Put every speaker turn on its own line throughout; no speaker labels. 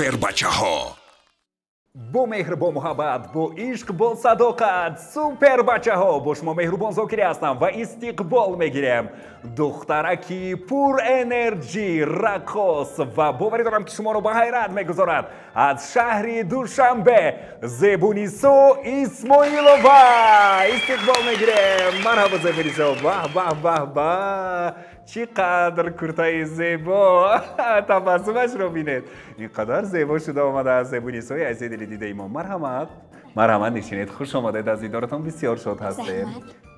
Супербачаҳо.
Бо меҳр, бо муҳаббат, бо ишқ, бо садоқат. Супербачаҳо, бо шумо Меҳрубон Зокирӣ ҳастам ва истиқбол мегирем духтараки пурэнерҷӣ, раққос ва боварӣ дорам, ки шуморо ба ҳайрат мегузорад, аз шаҳри Душанбе Зебунисо Исмоилова истиқбол мегирем. Марҳабо, Зебунисо! Баҳ, баҳ, баҳ, баҳ, чӣ қадр куртаи зебо! Табассумашро бинед, ин қадар зебо шуда омадааст. Зебунисои азизи дили дидаи мо, марҳамат, марҳамат, нишинед. Хуш омадед, аз дидоратон бисёр шод ҳастем,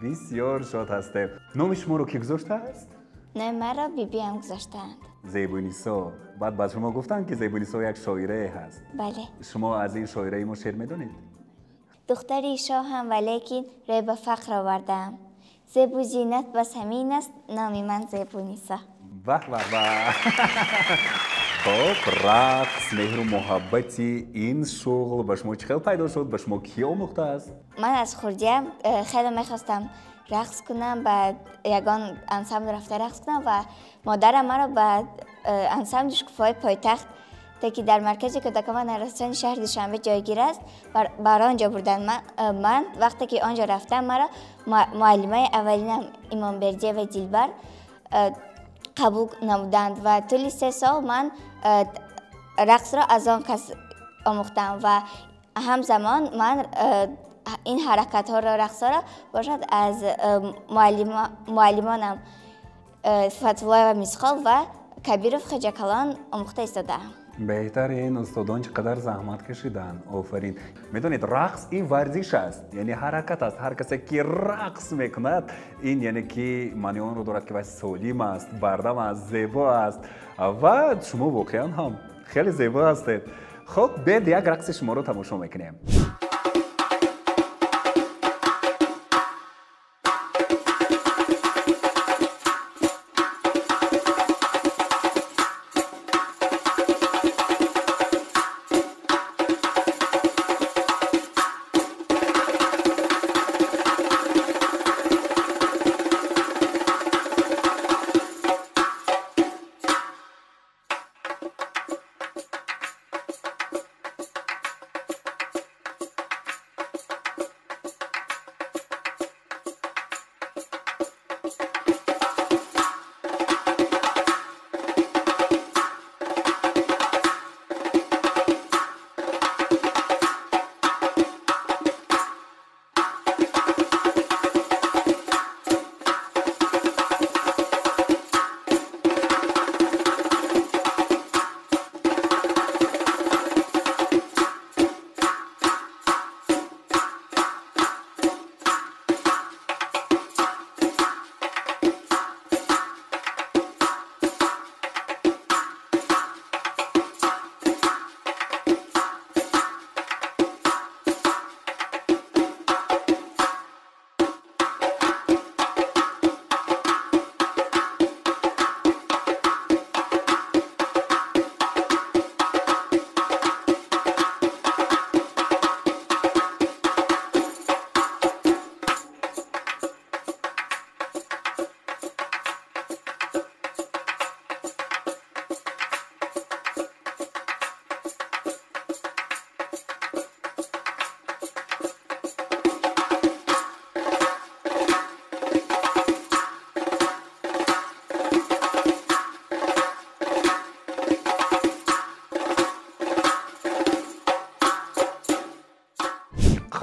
бисёр шод ҳастем. Номи шуморо кӣ гузоштааст?
Номи маро бибиам гузоштаанд.
Зебунисо. Баъд ба шумо гуфтанд, ки Зебунисо як шоирае ҳаст?
Бале.
Шумо аз ин шоираи мо шеър медонед?
Духтари шоҳам, валекин рӯй ба фақр овардаам. Зебу зинат бас ҳамин аст, номи ман Зебунисо.
Баҳ, баҳ, баҳ! Хоб, рақс, меҳру муҳаббати ин шуғл ба шумо чӣ хел пайдо шуд? Ба шумо кӣ омӯхтааст?
Ман аз хурдиам хеле мехостам рақс кунам, ба ягон ансамбл рафта рақс кунам ва модарам маро ба ансамбли Шукуфаҳои пойтахт, ки дар маркази кӯдакон ва нарасони шаҳри Душанбе ҷойгир аст, бар он ҷо бурданд. Ман вақте ки он ҷо рафтам, маро муаллимаи аввалинам Имомбердиева Дилбар қабул намуданд ва тӯли 3 сол ман рақсро аз он кас омӯхтам ва ҳамзамон ман ин ҳаракатҳоро, рақсҳоро бошад, аз муаллимонам Фатуллоева Мисқол ва Кабиров Хоҷакалон омӯхта истодаам.
Беҳтарин! Устодон чӣ қадар заҳмат кашиданд, офарин! Медонед, рақс ин варзиш аст, яъне ҳаракат аст. Ҳар касе ки рақс мекунад, ин яъне ки маъни онро дорад, ки вай солим аст, бардам аст, зебо аст. Ва шумо воқеан ҳам хеле зебо ҳастед. Хуб, бед як рақси шуморо тамошо мекунем.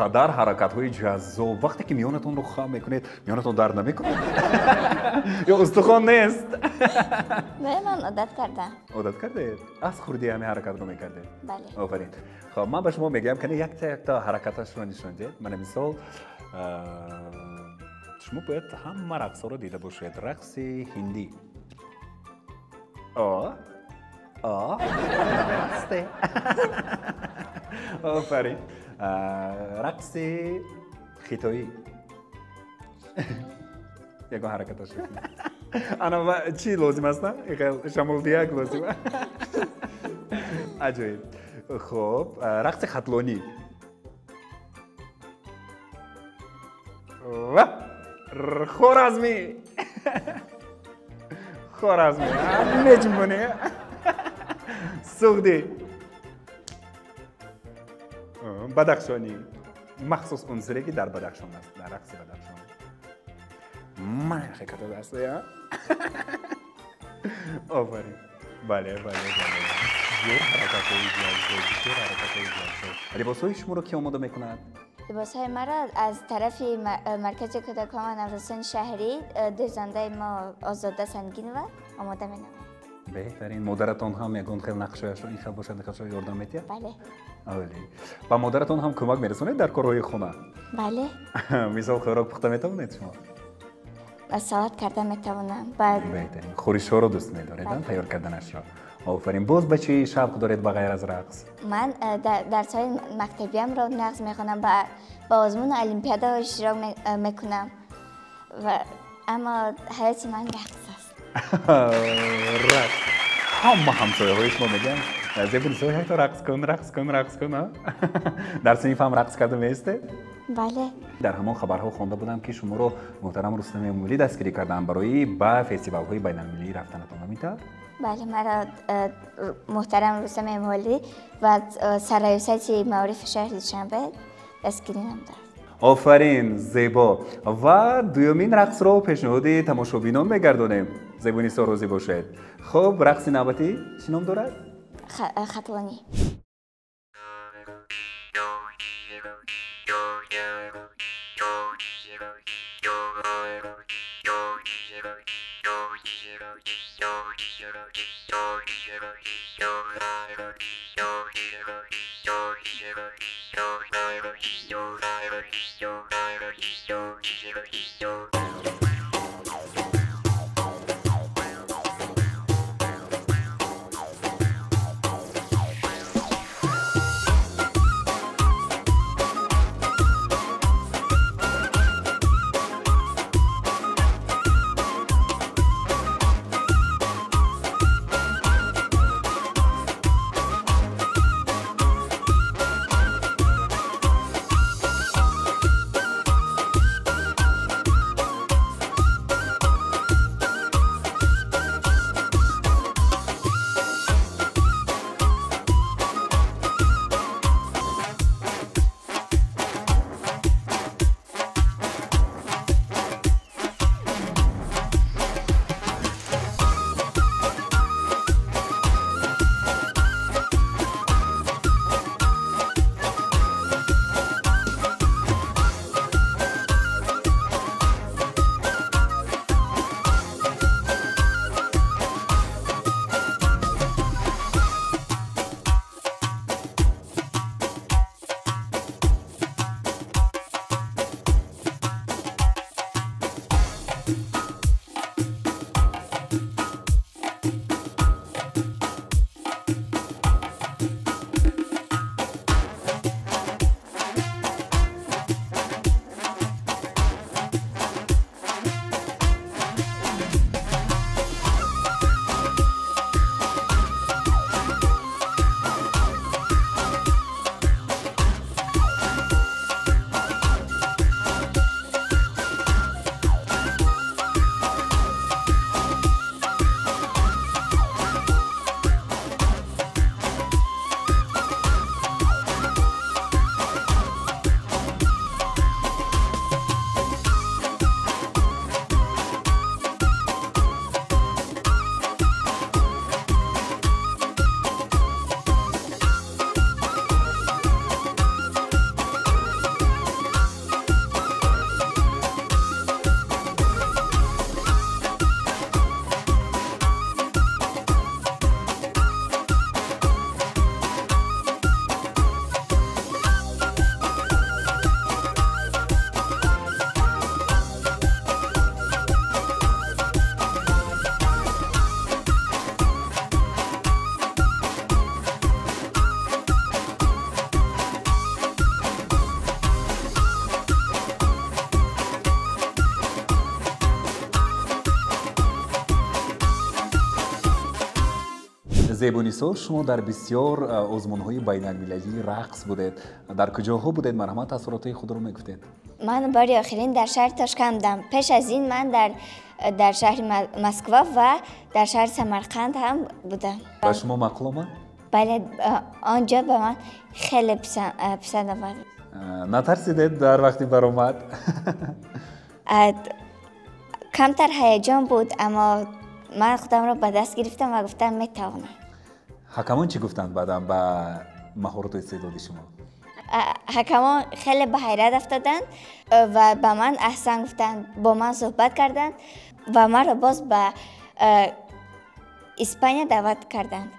Қадар ҳаракатҳои ҷаззоб! Вақте ки миёнатонро хам мекунед, миёнатон дард намекунад ё устухон нест?
Не, ман одат кардам.
Одат кардед? Аз хурдӣ ҳамин ҳаракатро мекардед?
Бале.
Офарин! Хоб, ман ба шумо мегӯям, кани якта якта ҳаракаташро нишон диҳед. Мана, мисол, шумо бояд ҳама рақсҳоро дида бошед. Рақси ҳиндӣ. О, о, намасте! Офарин! Рақси хитоӣ, ягон ҳаракаташ. Ана, чӣ лозим аст? На, шамолдияк лозим. Аҷоиб! Хуб, рақси хатлонӣ. Хоразмӣ, хоразмӣ меҷунбонӣ. Суғдӣ. Бадахшонӣ, махсус унсуре ки дар Бадахшон аст, дар рақси Бадахшон. Ман ҳақиқата аст, я? Офарин. Бале, бале, бале. Бисёр ҳаракатҳои ҷаззоб, бисёр ҳаракатҳои ҷаззоб. Либосҳои шуморо кӣ омода мекунад?
Либосҳои маро аз тарафи маркази кӯдакон ва наврасони шаҳрӣ дӯзандаи мо Озода Сангинова омода менамояд.
Беҳтарин. Модаратон ҳам ягон хел нақшояшро ин хел бошад, нақшаро ёрдам медиҳад?
Бале.
Олӣ. Ба модаратон ҳам кӯмак мерасонед дар корҳои хона?
Бале.
Мисол, хӯрок пухта метавонед шумо?
Салат карда метавонам.
Беҳтарин. Хӯришҳоро дӯст медоред, тайёр карданашро? Офарин. Боз ба чӣ шавқ доред ба ғайр аз рақс?
Ман дарсҳои мактабиамро нағз мехонам, ба озмуну олимпиадаҳо иштирок мекунам, аммо ҳаёти ман рақс аст.
Рақс. Ҳама ҳамсояҳои шумо мегӯянд, Зебунисо, якто рақс кун, рақс кун, рақс кун. Дар синф ҳам рақс карда меистед?
Бале.
Дар ҳамон хабарҳо хонда будам, ки шуморо муҳтарам Рустами Эмомалӣ дастгирӣ карданд барои ба фестивалҳои байналмилалӣ рафтанатон, ҳамин тавр?
Бале, маро муҳтарам Рустами Эмомалӣ ва сарраёсати маорифи шаҳри Душанбе дастгирӣ намуданд.
Офарин, зебо. Ва дуюмин рақсро пешниҳоди тамошобинон мегардонем. Зебунисо, розӣ бошед. Хуб, рақси навбатӣ чӣ ном дорад?
Хатлонӣ.
Зебунисо, шумо дар бисёр озмунҳои байналмилалии рақс будед. Дар куҷоҳо будед? Марҳамат, таассуротҳои худро мегуфтед.
Ман бори охирин дар шаҳри Тошканд будам. Пеш аз ин ман дар шаҳри Москва ва дар шаҳри Самарқанд ҳам будам.
Ба шумо маъқул омад?
Бале, он ҷо ба ман хеле писанд омад.
Натарсидед дар вақти баромад?
Камтар ҳаяҷон буд, аммо ман худамро ба даст гирифтам ва гуфтам метавонам.
Ҳакамон чӣ гуфтанд баъдан ба маҳорату истеъдоди шумо?
Ҳакамон хеле ба ҳайрат афтоданд ва ба ман аҳсан гуфтанд, бо ман суҳбат карданд ва маро боз ба Испания даъват карданд.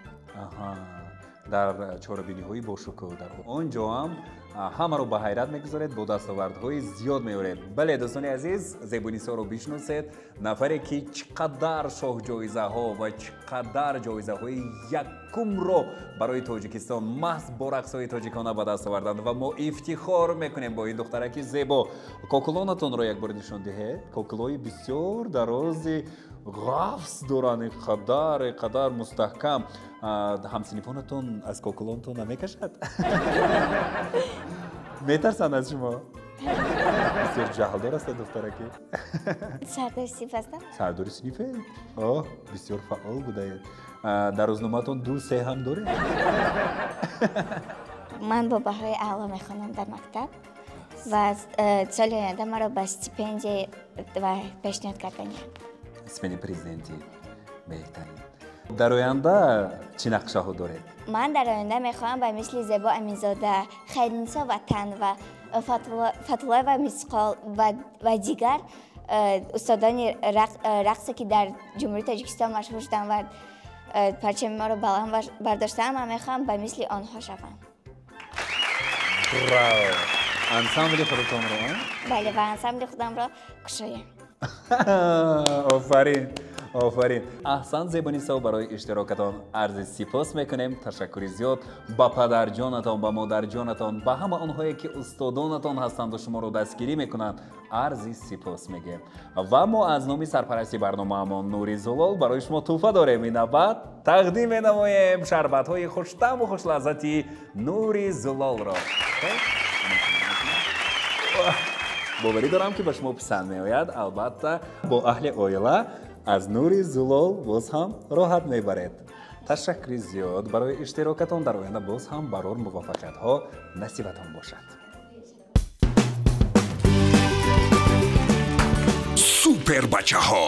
Дар чорабиниҳои бошукӯҳ дар он ҷо ҳам ҳамаро ба ҳайрат мегузоред, бо дастовардҳои зиёд меоред. Бале, дӯстони азиз, Зебунисоро бишносед, нафаре ки чӣ қадар шоҳҷоизаҳо ва чӣ қадар ҷоизаҳои якумро барои Тоҷикистон маҳз бо рақсҳои тоҷикона ба даст оварданд ва мо ифтихор мекунем бо ин духтараки зебо. Кокулонатонро як бор нишон диҳед. Кокулои бисёр дарози ғафс доранд, қадар мустаҳкам. Ҳамсинифонатон аз кокулонтон намекашад? Метарсанд аз шумо? Бисёр ҷаҳлдор ҳастед, духтараки.
Сардори синф ҳастам.
Сардори синфе? Оҳ, бисёр фаъол будаед. Дар рӯзномаатон 2-3 ҳам доред?
Ман бо баҳои аъло мехонам дар мактаб ва соли оянда маро ба стипендия пешниҳод карданиям.
Стипендияи президентӣ беҳтарин. Дар оянда чӣ нақшаҳо доред?
Ман дар оянда мехоҳам ба мисли Зебо Аминзода, Хайринисо Ватан ва Фатуллоева Мисқол ва дигар устодони рақсе ки дар Ҷумҳурии Тоҷикистон машҳур шуданд ва парчами моро баланд бардоштаанд, ман мехоҳам ба мисли онҳо шавам.
Браво! Ансамбли худатонро?
Бале, ва ансамбли худамро кушоям.
Офарин! Офарин! Аҳсан, Зебунисо, барои иштирокатон арзи сипос мекунем. Ташаккури зиёд ба падарҷонатон, ба модарҷонатон, ба ҳама онҳое ки устодонатон ҳастанду шуморо дастгирӣ мекунанд, арзи сипос мегӯем. Ва мо аз номи сарпарасти барномаамон Нури Зулол барои шумо тӯҳфа дорем. Ин навбат тақдим менамоем шарбатҳои хуштаму хушлаззати Нури Зулолро. Боварӣ дорам ки ба шумо писанд меояд. Албатта, бо аҳли оила аз Нури Зулол боз ҳам роҳат мебаред. Ташаккури зиёд барои иштирокатон. Дар оянда боз ҳам барор муваффақиятҳо насибатон бошад.
Супербачаҳо.